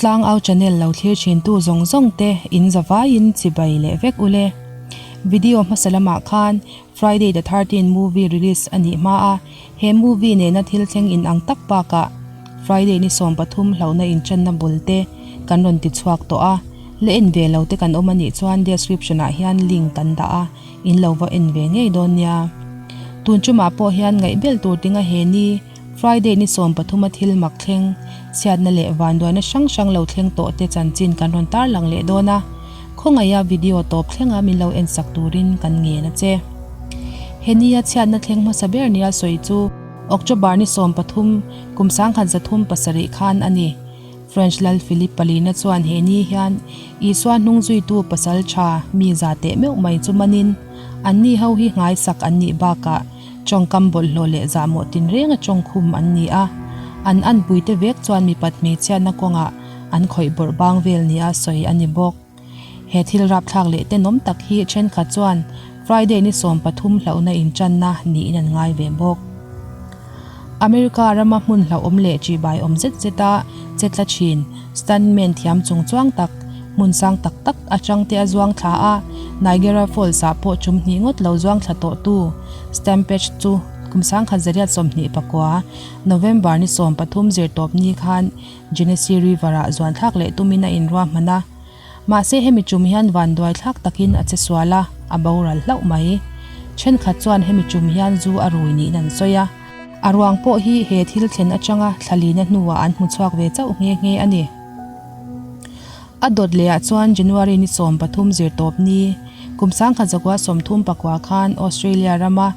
Tlangau channel lo thlir thintu zawng zawng te in zavaiin chibai leh vek ule. Video hmasa lamah khan Friday the 13 movie release a nih hma a, he movie nena thil thleng in ang tak bakah Friday ni 13 hlauhna inchanna bul te kan rawn ti chhuak tawh a, la en ve lo te kan awm a nih chuan description ah hian link kan dah a, in lo va en ve ngei dawn nia. Tun tumah pawh hian ngaihbel tur tinga he ni Friday ni 13 a thil mak thleng, chhiatna leh vanduaina hrang hrang lo thleng tawh te chanchin kan rawn tarlang leh dawn a, khawngaih a video tawp thlenga min lo en sak turin kan ngen a che. He nia chhiatna thleng hmasa ber nia sawi chu October ni 13 kum 1937 khan a ni. French Lal Philip palina chuan he ni hian Isua hnung zuitu pasal tha mi za teh meuh mai chu manin anni ho hi nghaisak an nih bakah tawngkam bawlhhlawh leh zahmawh tinreng a tawngkhum an ni a, an anpuite vek chuan mipat hmeichhiatna kawngah an khawih bawrh bang vel nia sawi a ni bawk. He thil rapthlak leh tenawm tak hi thenkhat chuan Friday ni 13 hlauhna inchanna niin an ngai ve bawk. America rama hmun hlauhawm leh ṭihbai awm zet zeta che tla thin stuntman thiam chung chuang tak, hmun sang tak tak atang te a zuang thla a, Niagara Falls ah pawh ṭum hnih ngawt lo zuang thla tawhtu Stampede chu kum 1929 November ni 13 zirtawp ni khan Genesee River ah zuan thlak leh tumin a inruahman a. Mahse hemi tum hian vanduai thlak takin a che sual a, a boral hlauh mai. Thenkhat chuan hemi tum hian zu a rui niin an sawi a. A ruang pawh hi he thil thlen atanga thlalina hnuah an hmu chhuak ve chauh nghe nghe a ni. A dawt lehah chuan January ni 13 zirtawp ni, kum 1939 khan Australia rama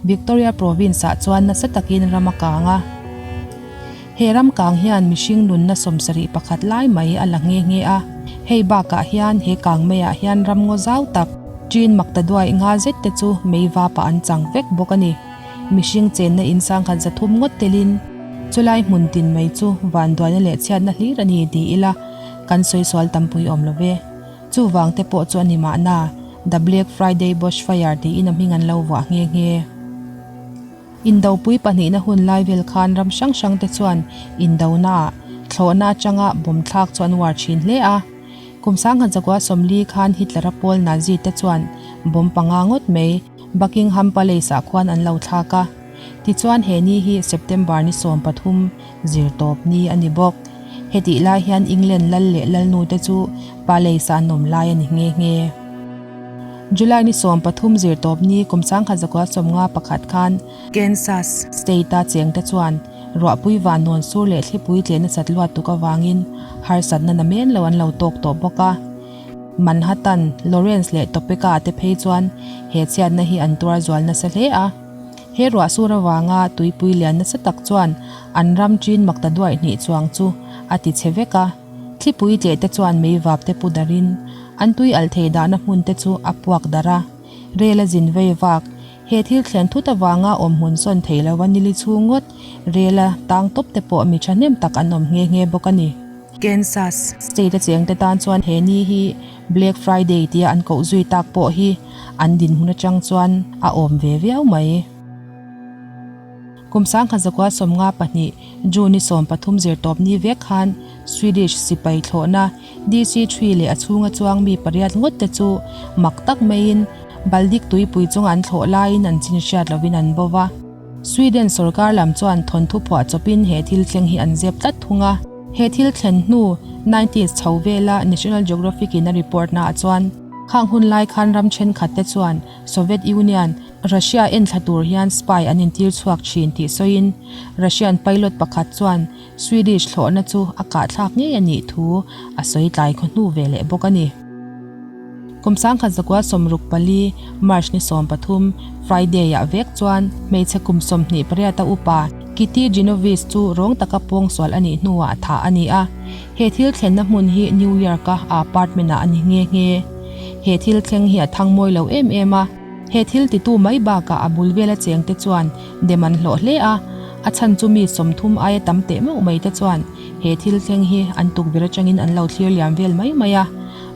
Victoria Province ah chuan nasa takin ram a kang a. He ram kang hian mihring nunna 71 lai mai a la nghe nghe a. Hei bakah hian he kang maiah hian ram ngaw zau tak, ṭin maktaduai nga zet te chu mei vapah an chang vek bawk a ni. Mihring chenna in 1300 ngawt telin chulai hmun tin mai chu vanduaina leh chhiatna hlir a ni ti ila kan sawi sual tampui awm lo ve. Chuvang te pawh chu a ni mahna The Black Friday Bushfire tiin a hming an lo vuah nghe nghe. Indopui pahnihna hun lai vel khan ram hrang hrang te chuan indonaah thlawhna atanga bawm thlak chu an uar thin hle a. Kum 1940 khan Hitler-a pawl Nazi te chuan bawm panga ngawt mai Buckingham Palace-ah khuan an lo thlak a. Tichuan he ni hi September ni 13 zirtawp ni a ni bawk. Hetih lai hian England lal leh lalnu te chu Palace-ah an awm lai a ni nghe nghe. July ni 13 zirtawp ni kum 1991 khan Kansas State-a cheng te chuan ruahpui vannawn sur leh thlipui tleh nasat luat tuk avangin harsatna na men lo an lo tawk tawh bawk a. Manhattan, Lawrence leh Topeka te phei chuan he chhiatna hi an tuar zual nasa hle a. He ruah sur avanga tuipui lian nasa tak chuan an ram ṭin maktaduaih hnih chuang chu a ti chhe vek a. Thlipui tleh te chuan meivap te pu darin an tui alh thei dahna hmun te chu a puak darh a. Rel a zin vei vak. He thil thlen thut avanga awm hmun sawn thei lova nili chhung ngawt rel a tang tawp te pawh mi thahnem tak an awm nghe nghe bawk a ni. Kansas State a cheng te tan chuan he ni hi Black Friday tia an koh zui tak pawh hi an dinhmun atang chuan a awm ve viau mai. Kum 1992 June ni 13 zirtawp ni vek khan Swedish sipai thlawhna DC-3 leh a chhunga chuang mi pariat ngawt te chu mak tak maiin Baltic tuipui chunga an thlawh laiin an chin hriat lovin an bo va. Sweden sorkar lam chuan thawnthu phuah chawpin he thil thleng hi an zep tlat thung a. He thil thlen hnu 90s chho vela National Geographic in a report naah chuan khang hun lai khan ram thenkhat te chuan Soviet Union, Russia en thla tur hian spy an intir chhuak thin tih sawiin Russian pilot pakhat chuan Swedish thlawhna chu a kahthlak ngei a nih thu a sawi tlai khaw hnu ve leh bawk a ni. Kum 1964 March ni 13 Friday ah vek chuan hmeichhe kum 28 a upa Kitty Genovese chu rawng taka pawngsual a nih hnuah thah a ni a. He thil thlenna hmun hi New York a a apartment ah a ni nghe nghe. He thil thleng hi a thang mawi lo em em a. He thil titu mai bakah a bul vela cheng te chuan dem an hlawh hle a, a chhan chu mi 30 aia tam teh meuh mai te chuan he thil thleng hi an tukverh atangin an lo thlir liam vel mai mai a.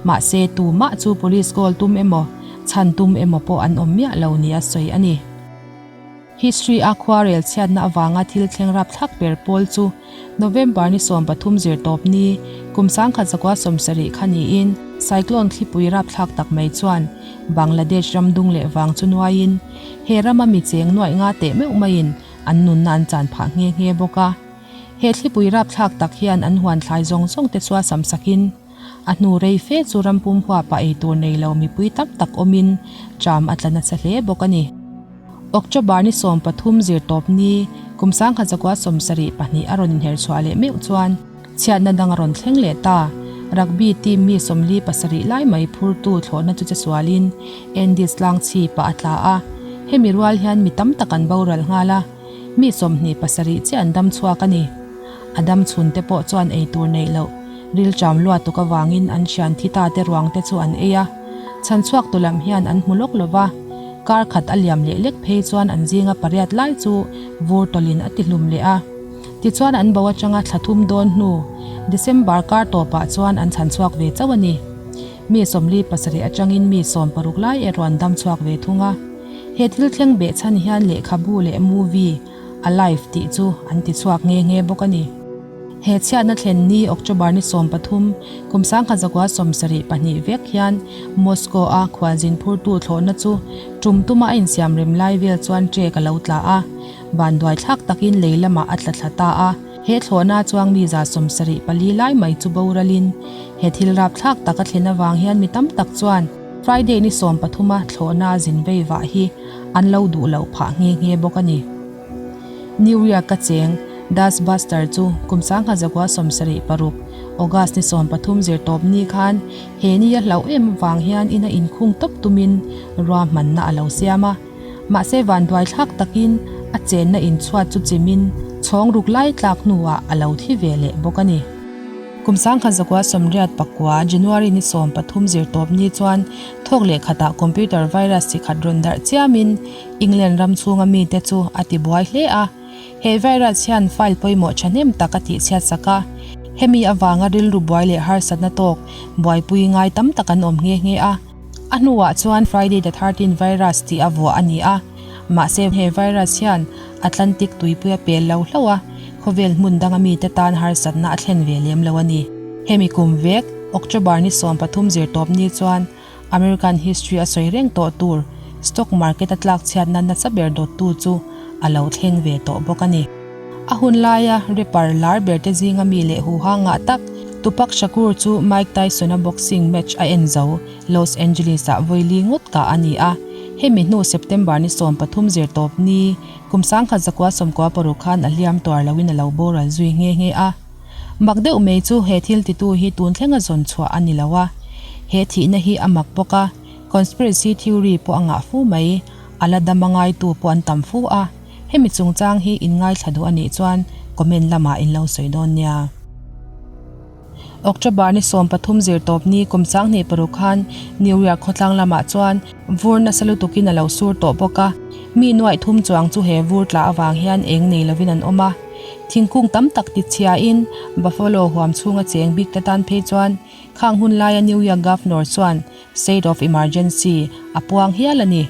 Mahse tumah chu police call tum emaw, chhan tum emaw pawh an awm miah lo nia sawi a ni. History a khuarel chhiatna avanga thil thleng rapthlak ber pawl chu November ni 13 zirtawp ni kum 1970 kha niin cyclone thlipui rapthlak tak mai chuan Bangladesh ram dung leh vang chu nuaiin he rama mi cheng nuaih nga teh meuh maiin an nunna an chan phah nghe nghe bawk a. He thlipui rapthlak tak hian an huan thlai zawng zawng te chu a sam sakin a hnu rei fe chu ram pum huapa ei tur nei lo mipui tam tak awmin ṭam a tla nasa hle bawk a ni. October ni 13 zirtawp ni kum 1972 a rawn inher chhuah leh meuh chuan chhiatna dang a rawn thleng leh ta. Rugby team mi 47 lai mai phurtu thlawhna chu che sualin Andes tlang chhipah a tla a, hemi rual hian mi tam tak an boral nghal a. Mi 27 chiah an dam chhuak a ni. A dam chhun te pawh chuan ei tur neih loh, rilṭam luatuk avangin an thian thi ta te ruang te chu an ei a. Chhan chhuak tu lam hian an hmu lawk lo va, kar khat a liam leh lek phei chuan an zinga pariat lai chu vur tawlhin a ti hlum leh a. Tichuan an bo atanga thla thum dawn hnu, December kar tawpah chuan an chhan chhuak ve chauh a ni. Mi 47 atangin mi 60 lai erawh an dam chhuak ve thung a. He thil thleng beh chhan hian lehkhabu leh movie Alive tih chu an ti chhuak nghe nghe bawk a ni. He chhiatna thlen ni October ni 13, kum 1972 vek hian Moscow a khualzin phurtu thlawhna chu tum tuma a insiam rem lai vel chuan trek a lo tla a, vanduai thlak takin lei lamah a tla thla ta a. He thlawhna chuang mi 74 lai mai chu boralin he thil rapthlak tak a thlen avang hian mi tam tak chuan Friday ni 13 a thlawhna zin vei vah hi an lo duh loh phah nghe nghe bawk a ni. New York a cheng Dustbuster chu kum 1976 August ni 13 zirtawp ni khan he ni a hlauh em avang hian ina inkhung tawp tumin ruahmanna a lo siam a. Mahse vanduai thlak takin a chenna inchhuat chu chimin chhawng ruk lai tlak hnuah a lo thi ve leh bawk a ni. Kum 1989 January ni 13 zirtawp ni chuan thawk leh khatah computer virus chi khat rawn darh chiamin England ram chhunga mite chu a ti buai hle a. He virus hian file pawimawh thahnem tak a tihchhiat sak a. Hemi avanga rilru buai leh harsatna tawk buaipui ngai tam tak an awm nghe nghe a. A hnuah chuan Friday the 13 virus tih a vuah a ni a, mahse he virus hian Atlantic tuipui a pel lo hlauh a, khawvel hmun danga mite tan harsatna a thlen ve lem lo a ni. Hemi kum vek, October ni 13 zirtawp ni chuan American history a sawi reng tawh tur stock market a tlak chhiatna nasa ber dawttu chu a lo thleng ve tawh bawk a ni. A hun laia rapper lar ber te zinga mi leh huha ngah tak Tupac Shakur chu Mike Tyson-a boxing match a en zo Los Angeles-ah vawi li ngawt kah a ni a. Hemi hnu September ni 13 zirtawp ni kum 1996 khan a hliam tuar loin a lo boral zui nghe nghe a. Mak deuh mai chu he thil titu hi tun thlenga zawn chhuah a ni lo a. He thihna hi a mak bawk a, conspiracy theory pawh a ngah fu mai, a la dam a ngaitu pawh an tam fu a. Hemi chungchang hi in ngaithla duh a nih chuan comment lamah in lo sawi dawn nia. October ni 13 zirtawp ni kum 2006 khan New York khawtlang lamah chuan vur nasa lutukin a lo sur tawh bawk a. Mi nuaih thum chuang chu he vur tla avang hian eng nei lovin an awm a. Thingkung tam tak tichhiain Buffalo huam chhunga cheng bik te tan phei chuan khang hun laia New York Governor chuan State of Emergency a puang hial a ni.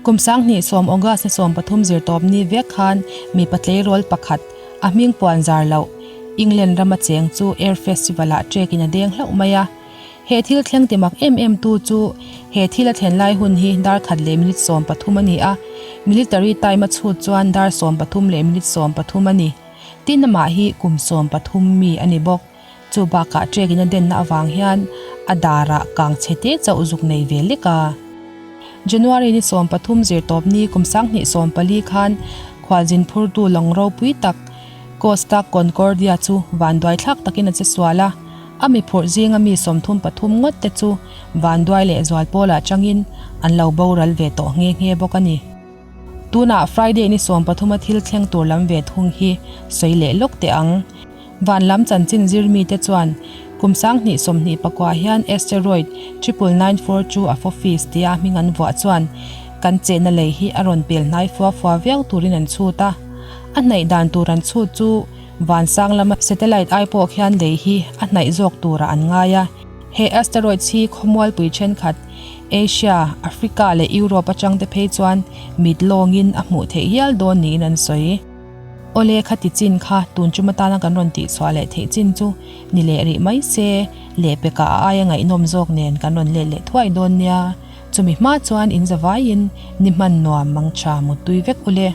Kum 2010 August ni 13 zirtawp ni vek khan mi patleirawl pakhat a hming puan zar loh England rama cheng chu Air Festival ah trekin a deng hlauh mai a. He thil thleng ti mak em em tu chu he thil a thlen lai hun hi dar khat leh minute 13 a ni a, military time a chhut chuan dar 13 leh minute 13 a ni. Tin amah hi kum 13 mi a ni bawk. Chu bakah trekin a denna avang hian a darah kang chhe te chauh zuk nei ve lek a. January ni 13 zirtawp ni kum 2014 khan khualzin phurtu lawng ropui tak Costa Concordia chu vanduai thlak takin a che sual a. A mi phurh zinga mi 33 ngawt te chu vanduai leh zual pawlah changin an lo boral ve tawh nghe nghe bawk a ni. Tunah Friday ni 13 a thil thleng tur lam ve thung hi sawi leh lawk teh ang. Van lam chanchin zir mi te chuan kum 2029 hian asteroid 9994 chu Apophis tia hming an vuah chuan kan chenna lei hi a rawn pel hnai fua fua viau turin an chhut a. A hnaih dan tur an chhut chu van sang lama satellite ai pawh khian lei hi a hnaih zawk turah an ngai a. He asteroids hi khawmualpui thenkhat Asia, Africa leh Europe atang te phei chuan mit lawngin a hmuh theih hial dawn niin an sawi. Awle khati chin kha tun tum atana kan rawn tihchhuah leh theih chin chu ni leh rih mai se, lehpekah a aia ngaihnawm zawk nen kan rawn let leh thuai dawn nia. Chumi hma chuan in zavaiin ni hman nuam mangtha muttui vek ule.